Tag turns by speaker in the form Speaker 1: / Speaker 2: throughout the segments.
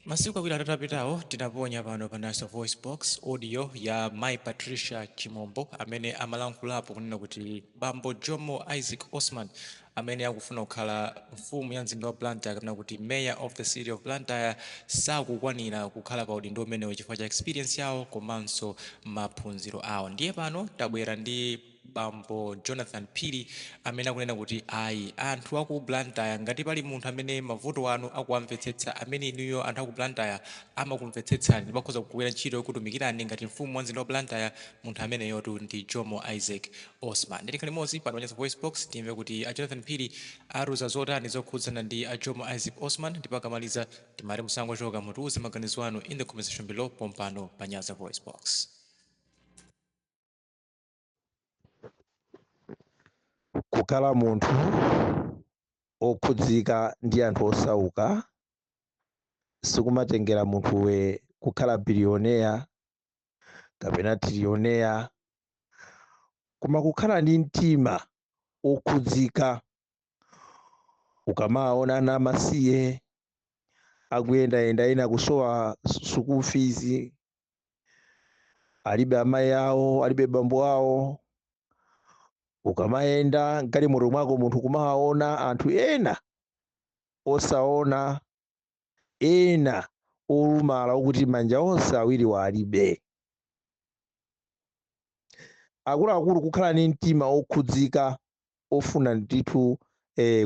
Speaker 1: Masiku 2 atatu apitawo tinaponya pano pa Nyasa Voice Box audio ya Mai Patricia Chimombo amene amalankhulapo kunena kuti bambo Jomo Isaac Osman amene akufuna kukhala mfumu ya mzinda wa Blantyre kapena kuti Mayor of the City of Blantyre sakukwanira kukhala pa udindo umenewu chifukwa cha experience yawo komanso maphunziro awo. Ndiye pano tabwera ndi Bambo Jonathan Phiri amene akunena kuti ayi, anthu aku Blantyre, ngati pali munthu amene mavuto anu akuwamvetsetsa, amene inuyo anthu aku Blantyre amakumvetsetsani ndipo akhoza kugwira ntchito yokutumikirani ngati mfumu wa mzinda wa Blantyre, munthu ameneyotu ndi Jomo Isaac Osman. Ndiye tikhale limodzi pano pa Nyasa Voice Box timve kuti a Jonathan Phiri atiuza zotani zokhudzana ndi a Jomo Isaac Osman, ndipo akamaliza timati musangochoka, mutiuze maganizo anu in the comment section below pompano pa Nyasa Voice Box.
Speaker 2: Kukhala munthu okhudzika ndi anthu osauka sikumatengera munthuwe kukhala bilioneya kapena trilioneya, koma kukhala ndi mtima okhudzika ukamaona ana amasiye akuyendayenda, ena kusowa school fees, alibe amayi awo, alibe bambo awo. Ukamayenda mgalimoto mwako munthu kumawaona anthu ena osaona, ena olumala okuti manja onse awiriwa alibe. Akuluakulu, kukhala ndi mtima okhudzika ofuna ndithu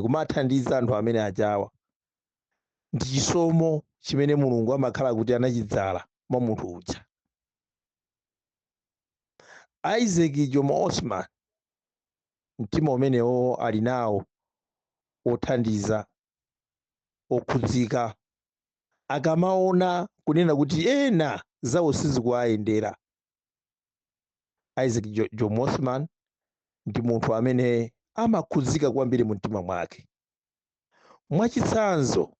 Speaker 2: kumathandiza anthu amene ajawa ndi chisomo chimene Mulungu amakhala kuti anachidzala mwa munthu uja. Isaac Jomo Osman mtima umenewo ali nawo othandiza, okhudzika, akamaona kunena kuti ena zawo sizikuwayendera. Isaac Jomo Osman ndi munthu amene amakhudzika kwambiri mu mtima mwake. Mwachitsanzo,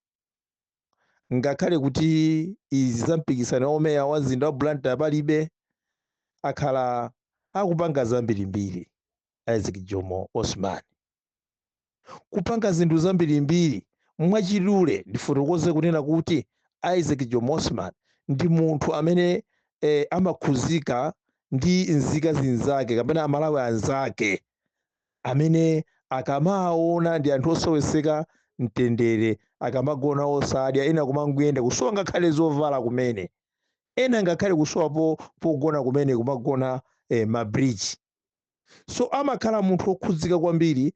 Speaker 2: ngakhale kuti izi za mpikisano wa umeya wa mzinda wa Blantyre palibe, akhala akupanga zambirimbiri Isaac Jomo Osman, kupanga zinthu zambirimbiri. Mwachidule ndifotokoze kunena kuti Isaac Jomo Osman ndi munthu amene amakhuzika ndi nzika zinzake kapena Amalawi anzake amene akamaona ndi anthu osoweseka mtendere, akamagona osadya, ena kumangoyenda kusowa ngakhale zovala kumene, ena ngakhale kusowa pogona kumene, kumagona mabridge. So amakhala munthu okhudzika kwambiri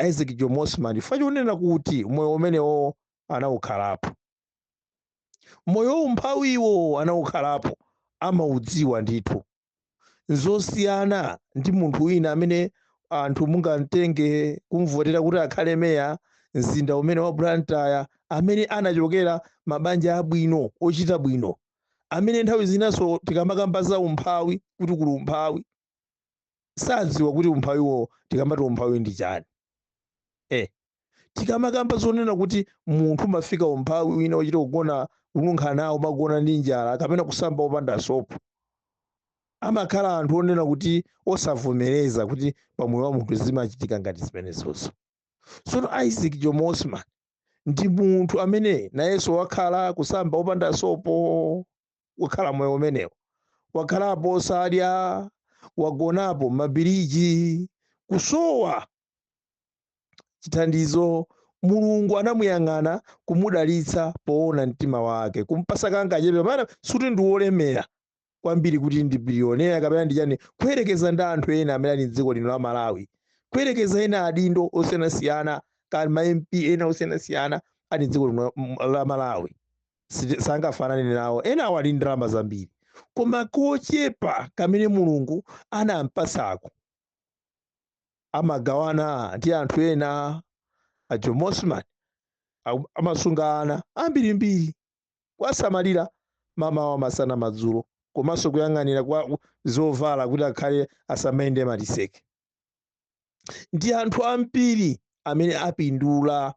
Speaker 2: Isaac Jomo Osman chifukwa chonena kuti moyo umenewo anawukhalapo, moyo umphawiwo anawukhalapo, amaudziwa ndithu. Nzosiyana ndi munthu wina amene anthu mungamtenge kumvotera kuti akhale meya mzinda umene wa Blantyre, amene anachokera mabanja abwino ochita bwino, amene nthawi zinanso tikamakamba za umphawi kuti kuli umphawi sadziwa kuti umphawiwo tikamati umphawi ndi chani. Tikamakamba zonena kuti munthu umafika umphawi wina uchita kugona kununkha nawo, umagona ndi njala kapena kusamba opanda sopo, amakhala anthu onena kuti osavomereza kuti pamoyo wa munthu zimachitika ngati zimenezozo. Tsono Isaac Jomo Osman ndi munthu amene nayenso wakhala kusamba opanda sopo, wakhala moyo umenewo, wakhalapo osadya, wagonapo m'mabiriji, kusowa chithandizo. Mulungu anamuyang'ana kumudalitsa poona mtima wake, kumpasa kangachepe pamene suti ndi wolemera kwambiri kuti ndi bilioneya kapena ndi chani, kuyerekeza ndi anthu ena amene ali mdziko lino la Malawi, kuyerekeza ena adindo osiyanasiyana kani ma MP ena osiyanasiyana ali mdziko lino la Malawi, sangafanane nawo. Ena awo ali ndalama zambiri, koma kochepa kamene Mulungu anampasako amagawana ndi anthu ena. A Jomo Osman amasunga ana ambirimbiri, kuwasamalira mamawa, masana, madzulo, komanso kuyang'anira kwa zovala kuti akhale asamayende maliseke. Ndi anthu ambiri amene apindula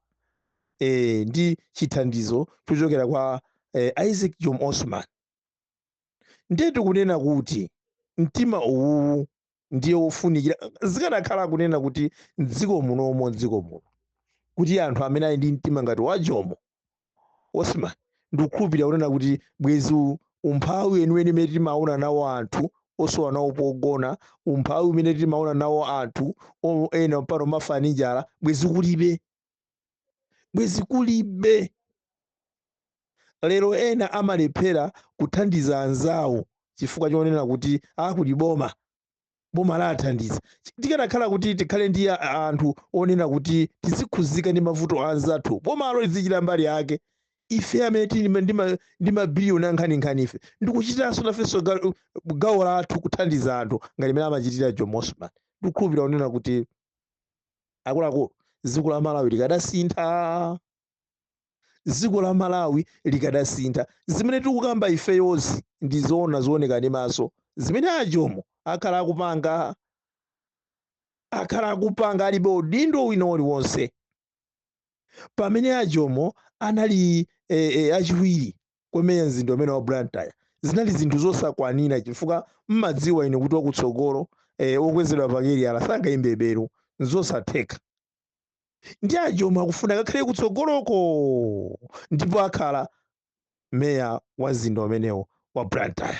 Speaker 2: ndi chithandizo chochokera kwa Isaac Jomo Osman. Ndiye tikunena kuti mtima uwu ndiye wofunikira. Zikanakhala kunena kuti mdziko munomo, mdziko muno, kuti anthu amene ali ndi mtima ngati wa Jomo Osman Ndikukhulupirira kunena kuti bwezi umphawi weniweni imene timaona nawo anthu osowa nawo pogona, umphawi umene timaona nawo anthu ena pano mafa ndi njala, bwezi kulibe, bwezi kulibe. Lero ena amalephera kuthandiza anzawo chifukwa chonena kuti akuti boma, boma lathandiza. Tikanakhala kuti tikhale ndi anthu onena kuti tizikhuzika ndi mavuto a anzathu, bomalo lizichita mbali yake. Ife amene tili ndi mabiliyoni ankhaninkhani, ife ndikuchitanso nafenso gawo lathu kuthandiza anthu ngati imene amachitira Jomo Osman, ndikukhulupirira kunena kuti akuluakulu, dziko la Malawi likadasintha, dziko la Malawi likadasintha. Zimene tikukamba ifeyozi ndi zoona, zooneka ndi maso. Zimene aJomo akhala akupanga, akhala akupanga alibe udindo wina uliwonse. Pamene aJomo anali achiwiri kwa meya mzinda umene wa Blantyre, zinali zinthu zosakwanira, chifukwa mmadziwa ine kuti wakutsogolo wokwezedwa pakeliyala sangayimbe belu, nzosatheka. Ndi aJomo akufuna kakhale kutsogoloko, ndipo akhala meya wa mzinda umenewo wa Blantyre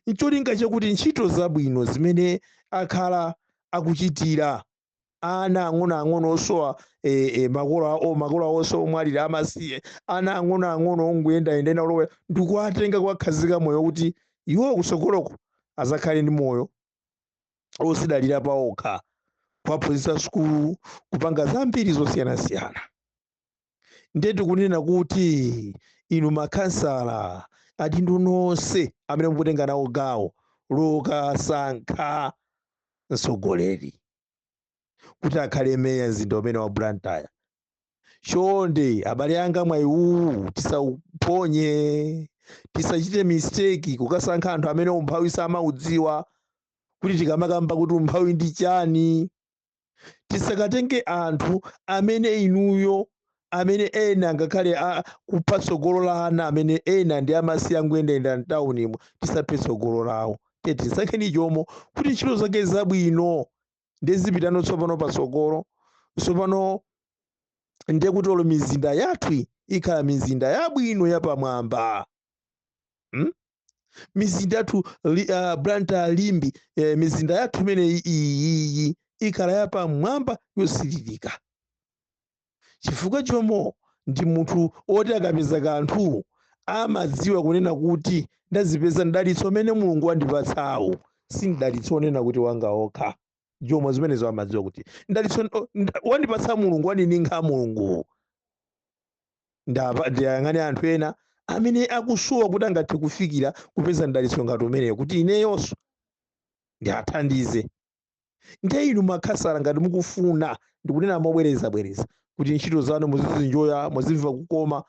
Speaker 2: ncholinga chakuti ntchito zabwino zimene akhala akuchitira ana ang'onoang'ono osowa makolo awo, makolo awonso omwalira, amasiye, ana ang'onoang'ono ongoyendayenda ena olowa, ndikuwatenga kuwakhazika moyo kuti iwo kutsogoloko azakhale ndi moyo osidalira paokha, kuwaphunzitsa sukulu, kupanga zambiri zosiyanasiyana. Ndiye tikunena kuti inu makhansala, adindo nonse amene mukutenga nawo gawo lokasankha mtsogoleri kuti akhale meya mzinda umene wa Blantyre, chonde abale anga, mwayi uwu tisauphonye, tisachite mistake kukasankha anthu amene umphawi samaudziwa, kuti tikamakamba kuti umphawi ndi chani. Tisakatenge anthu amene inuyo, amene ena ngakhale kupha tsogolo la ana amene ena ndi amasiya ngoyendayenda mtaunimo. Tisaphe tsogolo lawo. Tiye tisankheni Jomo kuti ntchito zake zabwino ndezipitano tsopano patsogolo. Tsopano ndiye kuti olo mizinda yathu ikhala mizinda yabwino yapamwamba, Mizinda yathu Blantyre, Limbe, mizinda yathu imene iyi ikhala yapamwamba yosiririka, chifukwa Jomo ndi munthu oti akapeza kanthu amadziwa kunena kuti ndazipeza mdalitso umene Mulungu wandipatsawo, si mdalitso onena kuti wanga okha. Jomo zimenezo amadziwa kuti mdalitso wandipatsa Mulungu, wandininkha Mulungu. Ndiyang'ane anthu ena amene akusowa kuti angathe kufikira kupeza mdalitso ngati umeneyo, kuti ineyonso ndiathandize. Ndiye inu makhansala, ngati mukufuna, ndikunena mobwerezabwereza kuti ntchito zanu muzizinjoya, muzimva kukoma,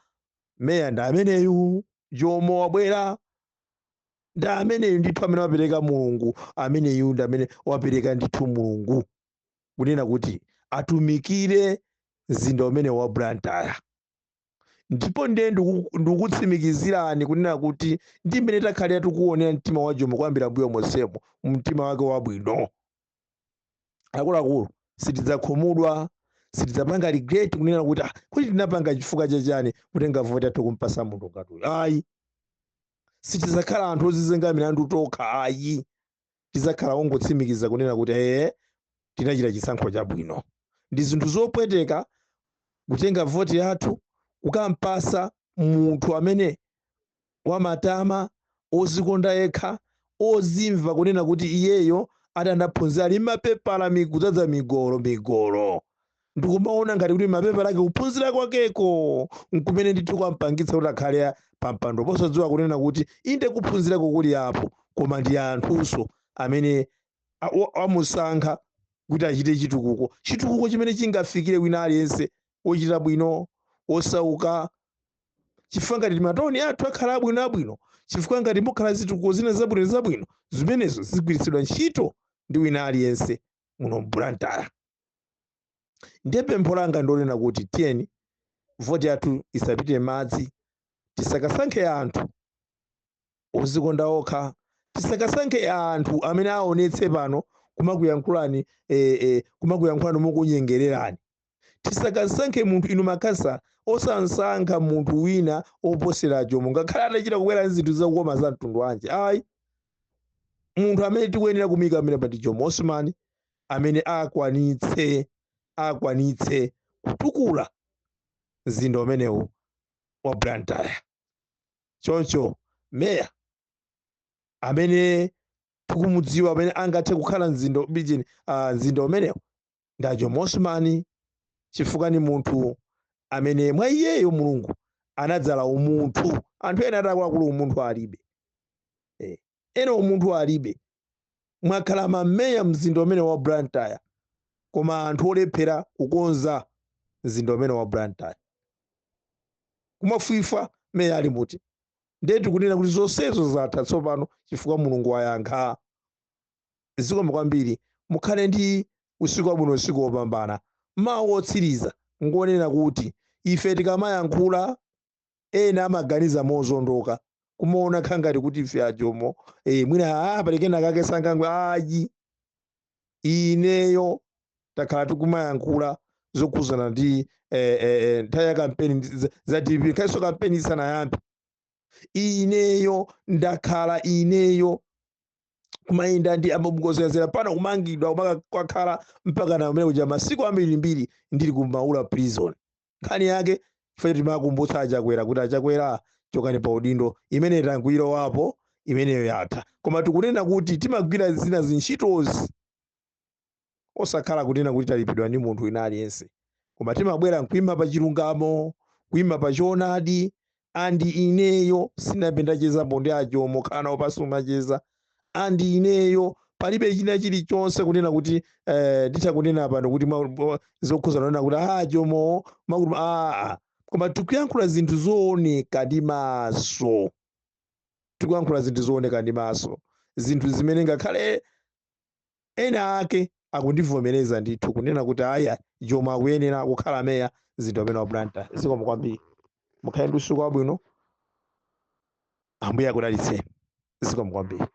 Speaker 2: meya ndi ameneyu. Jomo wabwera, ndi ameneyu ndithu amene wapereka Mulungu. Ameneyu ndi amene wapereka ndithu Mulungu kunena kuti atumikire mzinda umene wa Blantyre. Ndipo ndiye ndikutsimikizirani kunena kuti ndi mmene takhalira tikuwonera mtima wa Jomo kuyambira mbuyo monsemo, mtima wake wabwino, akuluakulu, sitidzakhumudwa, sitidzapanga regret kunena kuti ah, kuti tinapanga chifukwa chachani kutenga voti yathu kumpasa munthu ngati uyu. Ayi, sitidzakhala anthu ozizenga milandu tokha, ayi. Tidzakhala ongotsimikiza kunena kuti ee, tinachita chisankho chabwino. Ndi zinthu zopweteka kutenga voti yathu kukampasa munthu amene wamatama, ozikonda yekha, ozimva kunena kuti iyeyo ati anaphunzira, ali mapepala kudzadza migolo migolo, ndikumaona ngati kuti mapepala ake, kuphunzira kwakeko nkumene ndithu kwampangitsa kuti akhale pampando, posadziwa kunena kuti inde, kuphunzirako kuli apo, koma ndi anthunso amene amusankha kuti achite chitukuko, chitukuko chimene chingafikire wina aliyense, wochita bwino, wosauka. Chifukwa ngati matawuni athu akhala abwino abwino, chifukwa ngati mukhala zitukuko zina zabwino zabwino, zimenezo zigwiritsidwa ntchito ndi wina aliyense muno mBlantyre. Ndiye pempho langa ndonena kuti tiyeni voti yathu isapite madzi. Tisakasankhe anthu ozikonda okha, tisakasankhe anthu amene aonetse pano kumakuyankhulani, kumakuyankhulani mokunyengererani. Tisakasankhe munthu, inu makhansala, Osansankha munthu wina oposera Jomo, ngakhale atachita kubwera ndi zinthu zakukoma za mtundu wanji, ayi. Munthu amene tikuyenera kumuyika amene ndi Jomo Osman, amene akwanitse kutukula mzinda umenewu wa Blantyre. Choncho meya amene tikumudziwa amene angathe kukhala mzinda bijini, mzinda umenewu ndi Jomo Osman, chifukwa ni munthu amene mwa iyeyo Mulungu anadzala umunthu. Anthu ena atakuluakulu umunthu alibe, ena umunthu alibe. Mwakhala mameya mzinda umene wa Blantyre, koma anthu olephera kukonza mzinda umene wa Blantyre, kumafwifa meya ali muti. Ndiye tikunena kuti zonsezo zatha tsopano chifukwa Mulungu wayankha. Zikomo kwambiri, mukhale ndi usiku wabwino, usiku wopambana. Mawu otsiriza ngonena kuti ife tikamayankhula, ena amaganiza mozondoka, kumaona khangati kuti ife ajomo mwina palekena kake sangangwe. Ayi, ineyo takhala tikumayankhula zokhuzana ndi nthawi ya kampeni za DPP, khalinso kampeni isanayambe. Ineyo ndakhala ineyo kumayenda ndi amabungozerezera pano, kumangidwa, kumakakhala mpaka na umene kuja masiku ambirimbiri ndili ku Maula Prison. Nkhani yake ife timakumbutsa Achakwera kuti, "Achakwera, chokani pa udindo." Imene tanguirowapo imeneyo yatha, koma tikunena kuti timagwira zina zintchitozi osakhala kunena kuti talipidwa ndi munthu wina aliyense, koma timabwera nkuima pa chilungamo, kuima pa choonadi. And ineyo sinambe ndachezapo ndi ajomo, khala nawo pasi umacheza. And ineyo palibe china chilichonse kunena kuti nditha kunena pano kuti zokhuza kunena kuti jomo makuti koma tikuyankhula zinthu zooneka ndi maso, tikuyankhula zinthu zooneka ndi maso, zinthu zimene ngakhale ena ake akundivomereza ndithu kunena kuti aya, Jomo akuyenera kukhala meya mzinda umene wa Blantyre. Zikomo kwambiri, mukhale ndi usiku wabwino, Ambuye akudalitseni. Zikomo kwambiri.